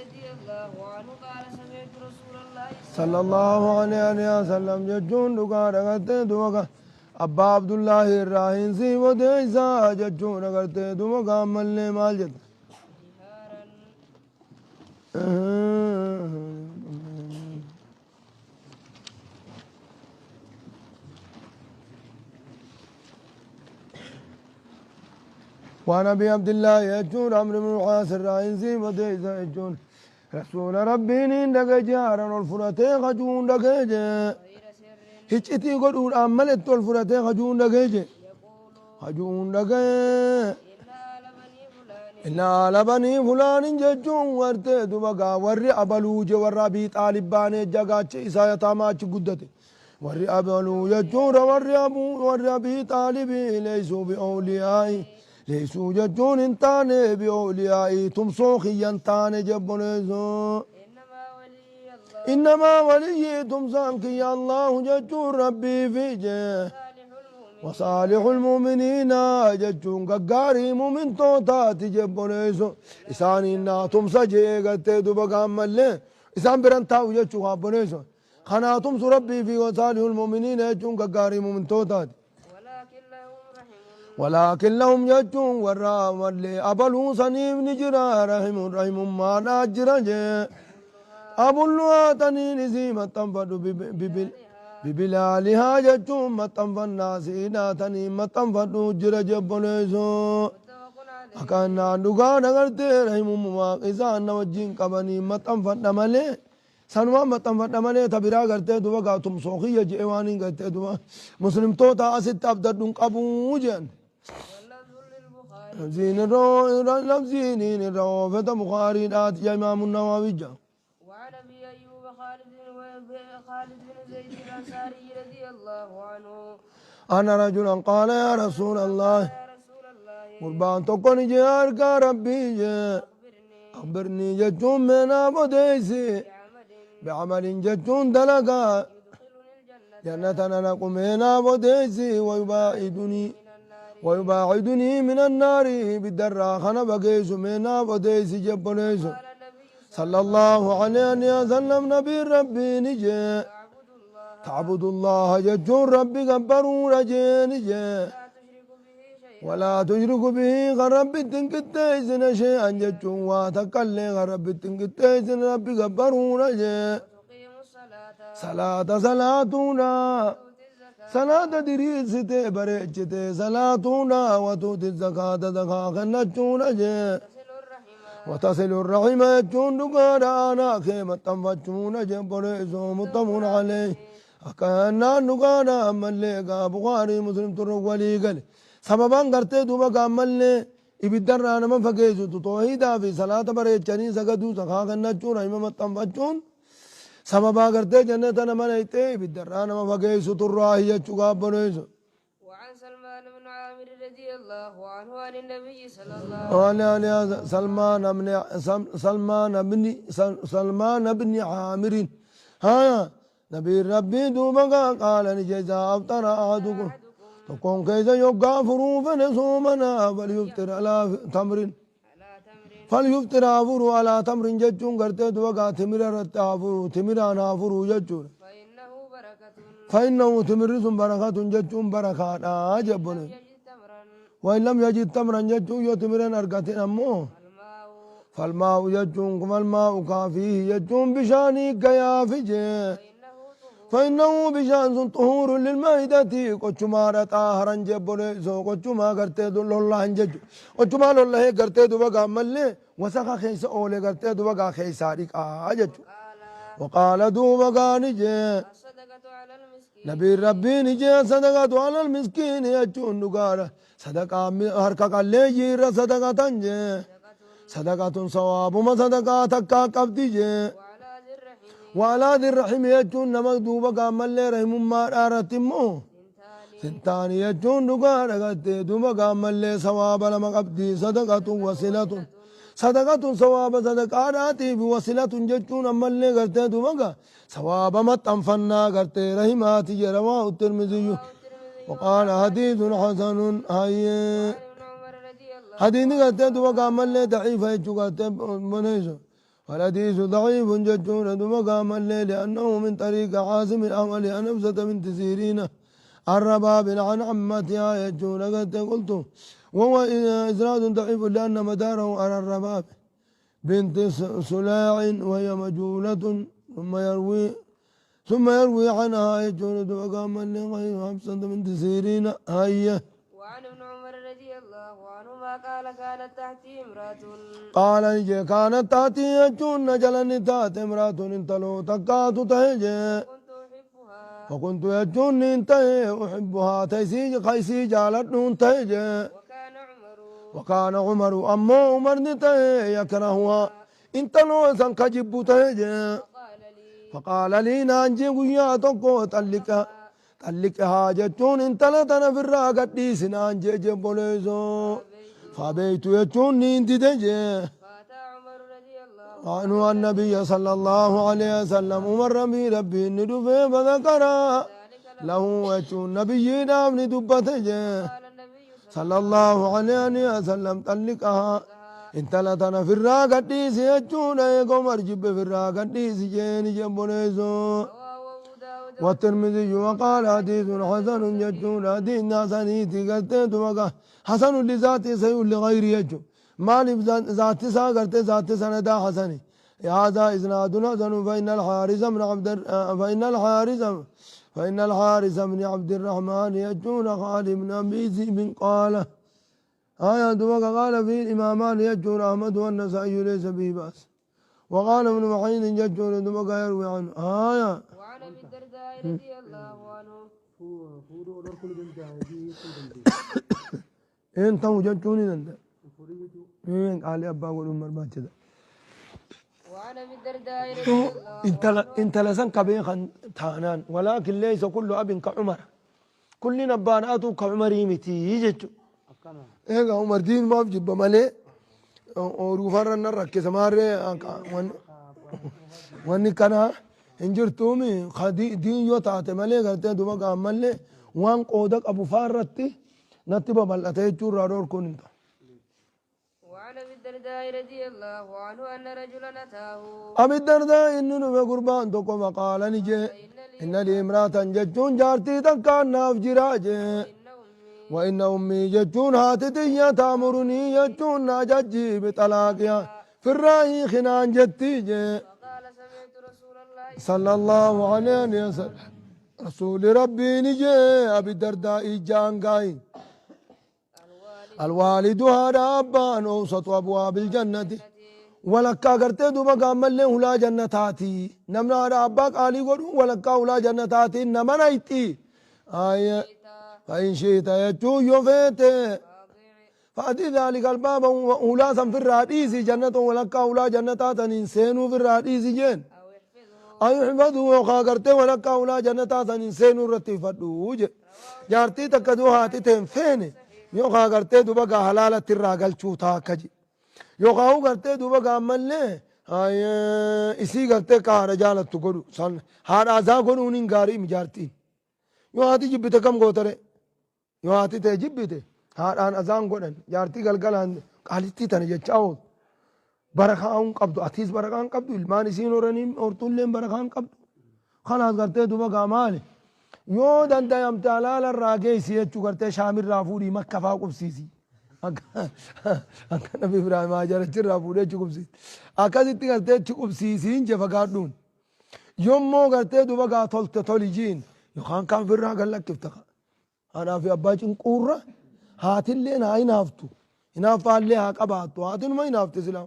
رضي الله عنه قال سمعت رسول الله صلى الله عليه وسلم jechuun dhugaadha gartee duba abbaa Abdullaahi irraa hin sii odeessaa jechuudha gartee duba gaammallee maal jette. جهارا. وعن ابي عبد الله يجون عمرو بن العاص الرئيسي وديس يجون رسول ربي دقى جارا الفرتي خجون دقى غير سر. هجتي قدود أملت الفرتي خجون دقى يقول خجون دقى إن آل بني فلان إن آل بني فلان ججون ورتي دبقا وري أبلوج ور أبي طالب باني جاقاتش إسا يتاماتش قدتي وري أبلو ججون وري أبو وري أبي طالب ليسوا بأوليائي ليسوا ججون انتاني بأوليائي تمسوخي ينتاني جبنيزو. إنما ولي الله إنما ولي تمسانك يا الله ججون ربي في جه صالح المؤمنين وصالح المؤمنين جتون غاري مؤمن توتا تجبونيسو إساني نا تمسا جيغت دوبا ملي إسان بران تاو جتو غابونيسو خنا تمس ربي في وصالح المؤمنين جتون غاري مؤمن توتا. ولكن لهم رحم. ولكن لهم جتون ورا ولي أبلو سنيم نجرا رحم رحم ما ناجرا جي أبو اللواتني نزيمة تنفد ببلالها جتون متنفنا سيداتني متنفدو جرا جبونيسو. متفق عليه. Akkanaan dhugaa nagartee rahimummaa isaan na wajjin qabanii maxxanfadha malee sanumaan maxxanfadha malee ta biraa gartee duba gaa tumsoo kiyya je'e waan hin gartee duba muslimtoota asitti abdadhuun qabuu jedhan. واللفظ للبخاري. Labsiiniin irra oofeta Bukaariidhaati ja Imaamu Nawawi ja. وعن ابي ايوب خالد بن زيد الانصاري رضي الله عنه أنا رجلا قال يا رسول الله يا رسول الله قربان tokko ni jee harkaa rabbii jee اخبرني أخبرني jechuun meenaa bodeessi بعمل بعمل jechuun dalagaa يدخلني الجنة جنة أنا قمينا وديسي ويباعدني من النار ويباعدني من النار بالدرا خنا بقيس مينا وديسي جبنيس. قال النبي صلى الله عليه وسلم نبي ربي نجي تعبد الله تعبد الله ججون ربي قبروا رجي نجي لا تشرك به شيئا ولا تشرك به غرب تنكتيسن شيئا ججون واتقلي غرب تنكتيسن ربي قبروا رجي وتقيم الصلاة صلاة صلاتنا وتؤتي الزكاة صلاة دريستي بريتشتي صلاتنا وتؤتي الزكاة زكاة خنتشونا جي وتصل الرحم وتصل الرحم يجون دقانا خيمة تنفتشونا جي بريسو متفق عليه أكانا نقانا ملي بخاري مسلم ترك ولي قال سببان قرتي دوبا قامل ibiddarraa nama fageessutu toohidaa fi salaata bareechanii sagaduu zakaa kennachuun rahima maxxanfachuun sababaa gartee jannata nama nayxee ibiddarraa nama fageessutu irraa hiyyachuu gaabboneessu. وعن سلمان بن عامر رضي الله عنه عن النبي صلى الله وعلى سلمان بن سلمان بن سلمان بن عامر ها نبي ربي دوبا قال نجزا أفطر أحدكم تكون كيس يوقع فروفا صومنا فليفطر على تمر على تمر فليفطر أفرو على تمر جتون قرتي دوبا تمر رت أفرو تمر أنا أفرو جتون فإنه بركة فإنه تمر بركة جتون بركة عجب لم يجد تمرا وإن لم يجد تمرا جتون يتمرا أرقتين أمه الماء فالماء يجون فالماء كافيه يجون بشاني كيافجه فإنه طهور فإنه بشان طهور للمائدة قچما طاهرا جبل سو قچما قرتي دل الله انجج قچما الله قرتي دو بقى ملي وسخ خيس اولي قرتي دو بقى خيساري اجج قال وقال دو بقى نجي الصدقة على المسكين نبي ربي نجي صدقة على المسكين يجون نقارة صدقة هركا قلي جير صدقة تنجي صدقة صدقة صواب ما صدقة تكا قبدي جي وعلى ذي الرحم وعلى ذي الرحم يجون نمك دوبا قام اللي رحم ما أرتمو سنتان سنتان يجون دقارة قد دوبا قام اللي صواب لما قبدي صدقة وصلة صدقة صواب صدقة راتي بوصلة ججون أما اللي قرتي دوبا صواب ما تنفنا قرتي رحماتي رواه الترمذي رواه الترمذي وقال حديث حسن هاي وعن ابن عمر رضي الله حديث قرتي دوبا قام اللي ضعيف يجو قرتي منيسو والحديث ضعيف جتون دمك ملي لأنه من طريق عاصم الأول عن حفصة بنت سيرين الرباب عن عمتها يجون قد قلت وهو إسناد ضعيف لأن مداره على الرباب بنت سلاع وهي مجهولة، ثم يروي عنها يجون دمك ملي غير حفصة بنت سيرين. هيا. وعن ابن عمر رضي الله عنهما قال: كانت تحتي امرأة. قال نجي كانت تحتي يجون جلني تات امرأة انتلو تكات تهجي. كنت أحبها. وكنت يجون انتهي أحبها تيسي خيسي جالت تهجي. وكان عمر وكان عمر أمو عمر نتهي يكرهها انتلو سنكجب تهجي. فقال لي فقال لي نانجي قيا تقو طلقها طلقها جتون انتلتنا في الراقة ديس نانجي جبوليزو فأبيت يجون انت تجي. فأتى عمر رضي الله عنه النبي صلى الله عليه وسلم، عمر ربي ربي ندفه فذكر ذلك له. له يجون نبي نام ندبته. قال النبي صلى الله عليه وسلم: طلقها انتلتنا في الراقة ديس يجون عمر جب في الراقة ديس جين جبوليزو. رواه أبو داود والترمذي وقال حديث حسن جتون حديث حسنيتي قلت وقا حسن لذاته سيء لغيره يجو مال ذات سا قلت ذات سندا حسني هذا إسناد حسن، فإن الحارث بن عبد الرحمن يجون خالد بن أبي ذئب قال آية وقال قال فيه الإمامان يجون أحمد والنسائي ليس به بأس، وقال ابن معين يجون وقا يروي عنه آية. وعن أبي الدرداء رضي الله عنه Fuudhuu dhorkuu ni danda'a, hiikuu dandeenya. Een ta'u jechuun ni danda'a. Fuudhii jechuun. Een qaalii abbaa godhuun barbaachisa. وعن أبي الدرداء رضي الله intala intala san ka beekan taanaan، ولكن ليس كل أب كعمر، كل abbaan atu ka Umarii miti jechuudha. Akkana. Egaa Umar diinumaaf jibba malee ooruufarra nan rakkisa maarree wanni kana hin jirtuumi diin yoo taate malee gartee duba gaammallee waan qooda qabu faarratti natti babal'ate jechuurraa dhorkuun hin ta'u. وعن أبي الدرداء رضي الله عنه أن رجلا أتاه. أبي الدرداء inni dhufe gurbaan tokko فقال ni jee: إن لي امرأة jechuun jaartii takkaan naaf jiraa jee. إن أمي وإن أمي jechuun haati tiyya تأمرني jechuun na ajajji بطلاقها firraa kinaan jetti jee. فقال: سمعت رسول الله صلى الله عليه وسلم رسول ربي نجي أبي الدرداء جان قاي الوالد الوالد هذا أبان أوسط أبواب الجنة walakkaa gartee duuba gaammallee hulaa jannataati namni haadha abbaa qaalii godhu walakkaa hulaa jannataati nama nayxi. فإن شئت jechuun yoo feete فأتي ذلك الباب hulaa san firraa dhiisi jannata walakkaa hulaa jannataa saniin seenuu firraa dhiisi jeen. أو احفظه. أو احفظه yookaa gartee walakkaa hulaa jannataa saniin seenuu irratti fadhu je. Jaartii takka duu haati teen feene yookaa gartee duba gaa halaalatti irraa galchuu taakka je, yookaa gartee duba gaa ammallee isii gartee ka haadha jaalattu godhu san haadha azaa godhuun hin gaarii mijaartiin yoo haati jibbite kam gootare yoo haati ta'e jibbite haadhaan azaan godhan jaartii galgalaan qaalittii tana jechaa oolu barakaa hin qabdu, atiis barakaa hin qabdu, ilmaan isiin horanii hortuulleen barakaa hin qabdu. Kanaas gartee duba gaa maali yoo dandayamte halaala irraa geessi jechuu gartee shaamirraa fuudhii Makka faa qubsiisi, akka Nabi Ibraahim Hajar achirraa fuudhee achi qubsiisi, akkasitti gartee achi qubsiisiin je. Fagaadhuun yommuu gartee duba gaa tolte toli jiin yookaan kan firraa gad lakkifta haadhaa fi abbaa cinquurra haatilleen haa hinaaftu, hinaaffaallee haa qabaattu, haatinuma hinaafte silaa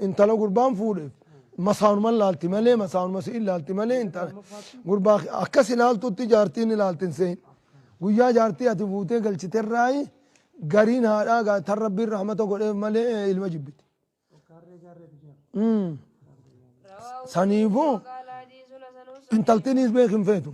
intala gurbaan fuudheef masaanuma laalti malee, masaanuma si ilaalti malee, intala gurbaa akkas ilaaltutti jaartiin ilaaltin seen guyyaa jaartii ati fuutee galchiterraayi gariin haadhaa gaa tan Rabbiin rahmata godheef malee ilma jibbiti. رواه Saniifuu وقال حديث حسن. Intaltinis beek hin feetu,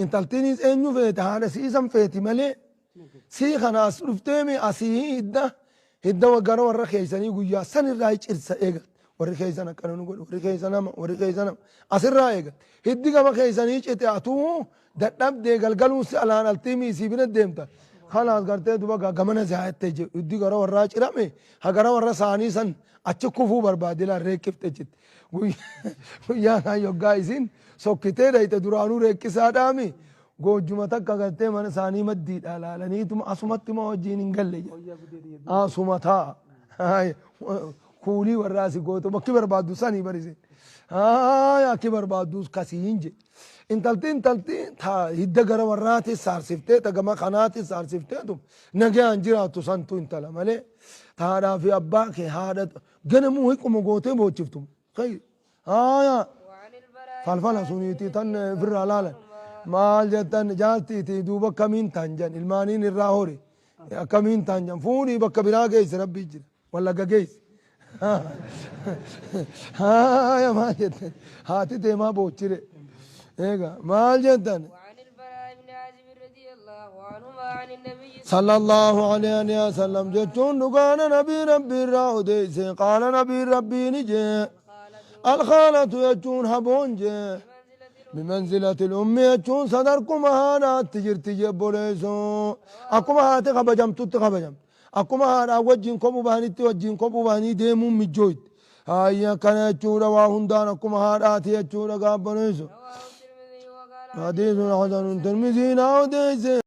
intaltinis eenyu feete haadha siisan feeti malee sii kana as dhufteemi asii hidda hidda gara warra keeysanii guyyaa san irraa cirsa eegal warri keeysan akkana nu godhu, warri keeysan nama, warri keeysan nama asirraa eegal hiddi gama keeysanii cite atuu dadhabdee galgaluun si alaan altiimii isii bira deemta. Kanaas gartee duba gaa gamana zaayattee jedhu hiddi gara warraa cirame ha gara warra saanii san achi kufuu barbaade laa reeqqifte jetti. Guyyaa kaan yoggaa isiin sokkitee dhayxe duraanuu reeqqisaadhaami goojjuma takka gartee mana isaanii maddiidha laalaniituma asumatti ma wajjiin hin galle jedhe. Asuma taa'a. Kuulii warraa si gootu bakki barbaaddu sanii barise. Akki barbaaddu kasiin je. Intalti intalti ta hidda gara warraati saarsiftee ta gama kanaati saarsifteetu nagaan jiraattu santu intala malee ta haadhaa fi abbaa kee haadha ganamuu hiquma gootee boochiftu. Khayr. Haaya. Falfala suniiti tan ofirraa laalan. Maal jettan jaartiiti duuba akkamiin tan jan ilmaaniin irraa hori. Akkamiin tan jan fuudhii bakka biraa geessi rabbii jira. Wallagga geessi. Haaya maal jettan haati deemaa boochire. Eega maal jettan. وعن البراء بن عازب رضي الله عنهما عن النبي Sallallahu alayhi wa sallam jechuun dhugaana nabii rabbii irraa odeesse qaala nabii rabbii ni jee. Alkhaalatu jechuun haboon jee. Bimanzilati ummi jechuun sadarkuma haadhaatti jirti jee obboleessoo. Akkuma haati kabajamtutti kabajamti. Akkuma haadhaa wajjin kophuu bahanitti wajjin kophuu bahanii deemuun mijjooyti. Haayya akkana jechuudha waa hundaan akkuma haadhaati jechuudha gaabboleessoo. رواه الترمذي وقال حديث حسن ترمذي odeesse.